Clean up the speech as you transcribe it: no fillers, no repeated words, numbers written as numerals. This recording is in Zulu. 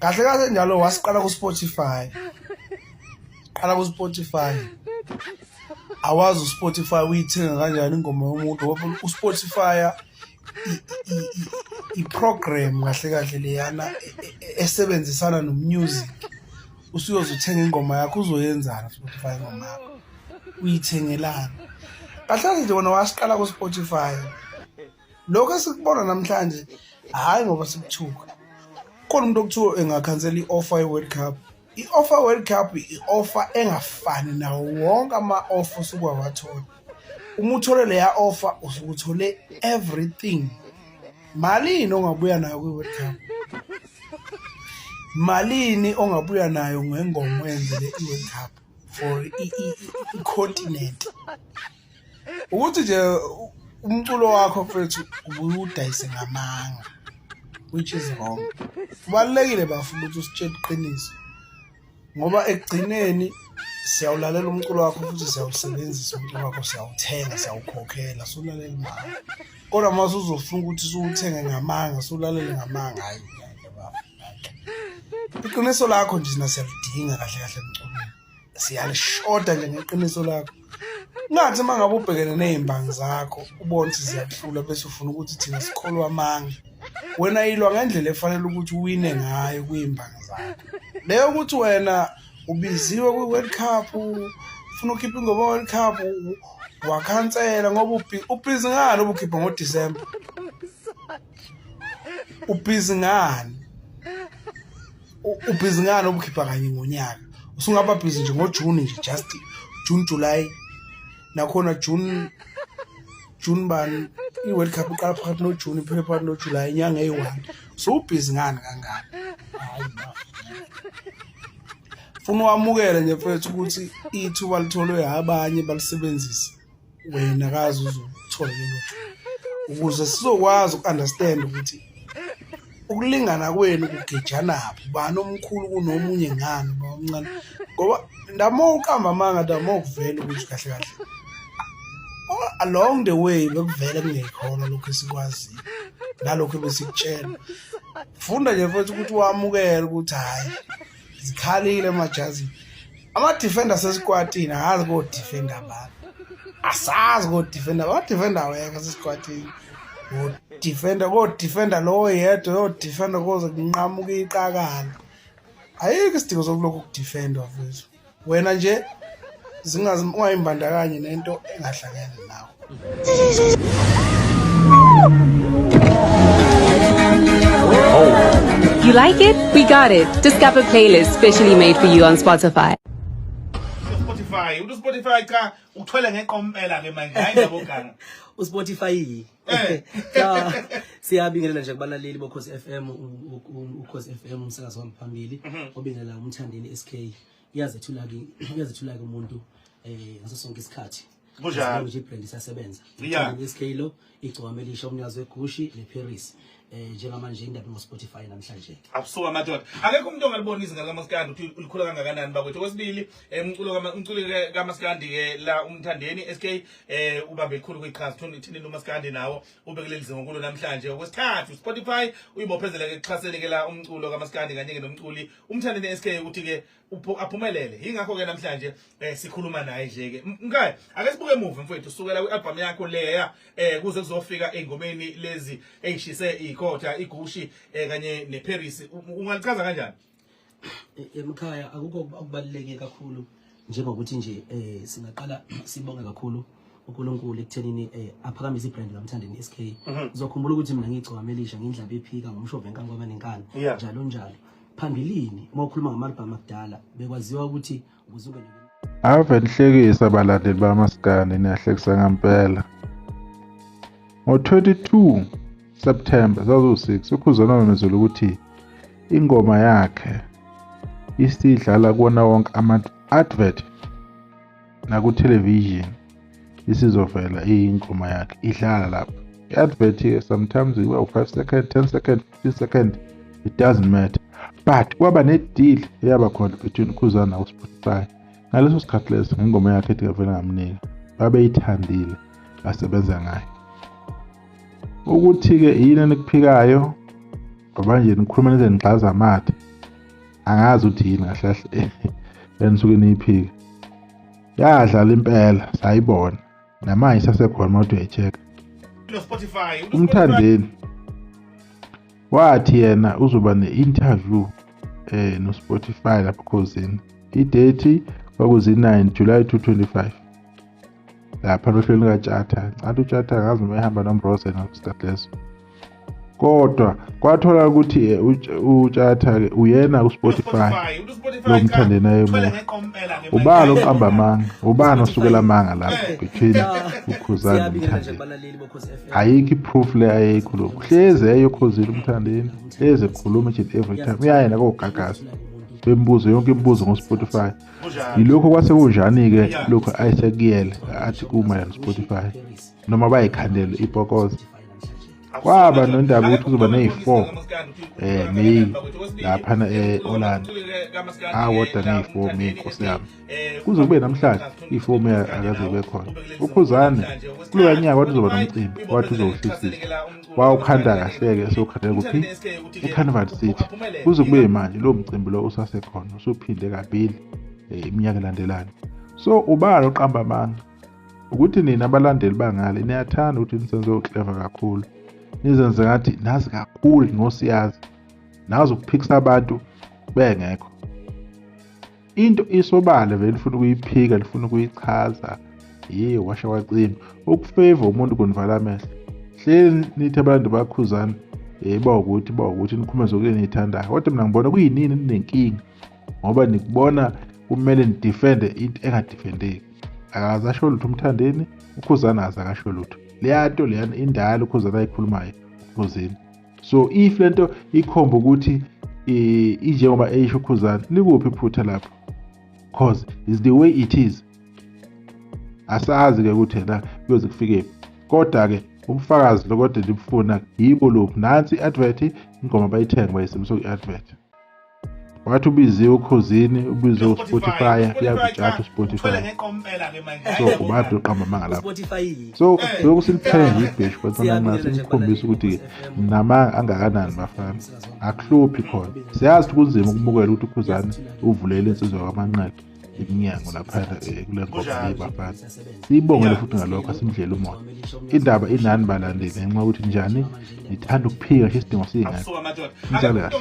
Kahle kahle njalo wasiqala ku Spotify. Qala ku Spotify. Awazi uSpotify uyithenga kanjani ingoma yomuntu ngoba uSpotify i-program kahle kahle leyana esebenzisana no-music. Usuyoze uthenga ingoma yakho, uzoyenzani Spotify ingoma yakho? Uyithengelani? Kahle kahle nje wena wasiqala ku-Spotify. Lokho esikubona namhlanje hhayi ngoba sikuthuka. Khona umuntu okuthiwa engakhansela i-offer ye-World Cup. I-offer World Cup i-offer engafani nawo wonke ama-offer osuke wawathola. Uma uthole leya offer usuke uthole everything. Malini ongabuya nayo kwi-World Cup? Malini ongabuya nayo ngengoma oyenzele i-World Cup for i-continent? Ukuthi nje umculo wakho mfethu ubuye udayise ngamanga, which is wrong. Kubalulekile, bafo, ukuthi usitshele iqiniso ngoba ekugcineni siyawulalela umculo wakho futhi siyawusebenzisa umculo wakho, siyawuthenga, siyawukhokhela, sulalela imali. Kodwa uma usuzofuna ukuthi siwuthenge ngamanga, siwulalele ngamanga, hhayi ngeke, bafo, ngeke. Iqiniso lakho nje thina siyalidinga kahle kahle emculweni, siyalishoda nje ngeqiniso lakho. Ungathi uma ngabe ubhekene ney'mbangi zakho ubone ukuthi ziyakuhlula bese ufuna ukuthi thina sikholwe amanga. Wena yilwa ngendlela efanele ukuthi uwine ngayo kwiy'mbangi zakho. Leyo ukuthi wena ubiziwe kwi-World Cup, ufuna ukhipha ingoma ye-World Cup, wakhansela ngoba ubhizi ngani ubukhipha ngoDisemba? Ubhizi ngani? Ubhizi ngani ubukhipha kanye ngonyaka? Usungaba busy nje ngoJune nje, just June, July, nakhona June, June bani? I-World Cup iqala phakathi noJune, iphele phakathi noJuly, inyanga eyi-1. So ubhizi ngani kangaka? Hayi bafo, funa wamukele nje mfethu ukuthi ithuba litholwe abanye balisebenzise, wena kazi uzothola lelo thuba ukuze sizokwazi uku-understand ukuthi ukulingana kwenu kugejanaphi, ubani omkhulu kunomunye, ngani uba omncane. Ngoba ndamo uqamba amanga, ndamo kuvela ukuthi kahle kahle along the way bekuvele kungekhona lokhu esikwaziyo nalokhu ebesikutshela. Funda nje mfethu ukuthi wamukele ukuthi hhayi, zikhalile emajazini ama-defender sesikwatini. Akazi ko-defender abantu, asazi ko-defender, ama-defender awekho sesikwatini. Ko-defender, ko-defender lowo yedwa yo-defender koze kunqamuke iqakala. Ayikho isidingo sokulokhu ukudefendwa mfethu. Wena nje zingazi ungayimbandakanyi nento engahlangene nawe. You like it? We got it. Discover playlists specially made for you on Spotify. Spotify, uthi Spotify cha, uthwele ngeqompela ke manje, hayi ndaba oganga. uSpotify. Cha, siyabingelela nje kubalaleli boKhosi FM, uKhosi FM, umsakazo wami phambili, obingelela uMthandeni SK. Iyazethula ke umuntu ngaso sonke isikhathi. Kunjalo. Nje ibrand isasebenza. Umthandeni SK lo, igcokama elisha, umnikazi weGucci neParis. Njengamanje indaba ngo Spotify namhlanje. Abusuka madoda. Akekho umuntu ongalibona izinga likaMaskandi ukuthi ulikhula kangakanani, bakwethu. Okwesibili, umculo kaMaskandi ke la, uMthandeni SK ubambe elikhulu kwiqhaza thini uMaskandi nawo ubekeleli zinga kulo namhlanje. Okwesithathu, Spotify uyibophezela ke ekuxhaseni ke la umculo kaMaskandi kanye ke nomculi uMthandeni SK ukuthi ke aphumelele. Yingakho ke namhlanje sikhuluma naye nje ke. Mkhaya, ake sibuke emuva mfowethu, sukela kwi-album yakho leya kuze kuzofika engomeni lezi eyishise ikhotha, iGucci kanye neParis. Ungalichaza kanjani? Emkhaya, akukho okubaluleke kakhulu njengokuthi nje singaqala sibonge kakhulu uNkulunkulu ekuthenini aphakamise ibrand kaMthandeni SK. Uzokhumbula ukuthi mina ngigcokama elisha, ngindlaba ephika ngomshova enkani kwabanenkani, njalo njalo. Phambilini uma ukhuluma ngama-album akudala, bekwaziwa ukuthi ukuze ube Ave nihlekisa abalandeli bamaskandi, niyahlekisa ngempela. Ngo-22 September 2006 uKhuzani wamemezela ukuthi ingoma yakhe isidlala kuwona wonke ama-advert naku-television, isizovela iyingoma yakhe idlala lapho. I-advert sometimes iba u-5 second, 10 second, 15 second, it doesn't matter. But kwaba ne-deal eyaba khona between uKhuzani naku-Spotify ngaleso sikhathi leso ngengoma yakhe ethi Ngavele Ngamnika. Babeyithandile, basebenza ngayo. Ukuthi-ke yini enikuphikayo? Ngoba nje nikhuluma nize nigxaza amathe. Angazi ukuthi yini kahle kahle enisuke niyiphika. Yadlala impela sayibona. Namanje isasekhona uma uthi uyayi-check-a. UMthandeni wathi yena uzoba ne-interview no-Spotify lapha Khozini. I-date kwakuzi-9 July 2025. Lapha ohlelweni lukaTshatha. Ngathi uTshatha angazi noma ehamba noMrose ngesikhathi leso. Kodwa kwathola ukuthi uTshatha-ke uyena ku-Spotify lo Mthandeni ayemusho. Ubani oqamba amanga? Ubani osukela amanga lapha between uKhuzani noMthandeni? Ayikho i-proof le ayeyikhuluma. Hlezi eyokhuzile uMthandeni, hlezi ekhuluma each and every time. Uyaya nakoGagasi bembuzo yonke imibuzo ngo-Spotify. Yilokho kwase kunjani-ke lokhu ayesekuyele athi kumayelana no-Spotify noma bayikhandele ipokozo. Kwaba nondaba ukuthi kuzoba neyi-4 May laphana e-Orlando. Awoda neyi-4 May nkosi yami. Kuze kube namhlanje i-4 May akaze ibe khona. UKhuzani kuloya nyaka wathi uzoba nomcimbi wathi uzowuhlihlisa. Wawukhanda kahle-ke sewukhandela kuphi? ECarnival City. Kuze kube manje lowo mcimbi lo usasekhona usuphinde kabili iminyaka elandelana. So ubani oqamba amanga? Ukuthi nina abalandeli bangale niyathanda ukuthi nisenze ukleva kakhulu. Nizenze ngathi nazi kakhulu ngosiyazi. Nazi ukuphikisa abantu bengekho. Into isobala vele ufuna ukuyiphika, lifuna ukuyichaza. Ye washa wacima. Ukufavor umuntu kunivala amehlo. Hleli nithi abantu bakhuzana bawukuthi bawukuthi nikhulume zonke eniyithandayo. Kodwa mina ngibona kuyinini ninenkinga ngoba nikubona kumele nidefende into engadefendeki. Akaze asho lutho uMthandeni, uKhuzani akaze akasho lutho. Leya nto leyana indala uKhuzani ayikhulumayo uKhuzini. So if lento ikhomba ukuthi injengoba eyisho uKhuzani, likuphi iphutha lapho? Cause is the way it is. Asazi ke ukuthi yena kuyoze kufike. Kodwa ke ubufakazi lokodwa ndibufuna yibo lophu. Nansi i-advert, ingoma bayithenga bayisebenzisa kwi-advert. Wathi ubiziwe uKhozini, ubiziwe uSpotify, uyakutshatha uSpotify. So ubade uqamba amanga lapho. So lokhu siliphenye ibheshu kodwa nxa simkhombisa ukuthi namanga angakanani bafana. Akuhluphi khona. Siyazi ukuthi kunzima ukumukela ukuthi uKhuzani uvulele insizwa kwaManqele iminyango laphana kule ngoma yebafana. Siyibongele futhi ngalokho asimdlela umoya. Indaba inani balandeli ngenxa yokuthi njani nithanda ukuphika nje isidingo singekho. Nisale kahle.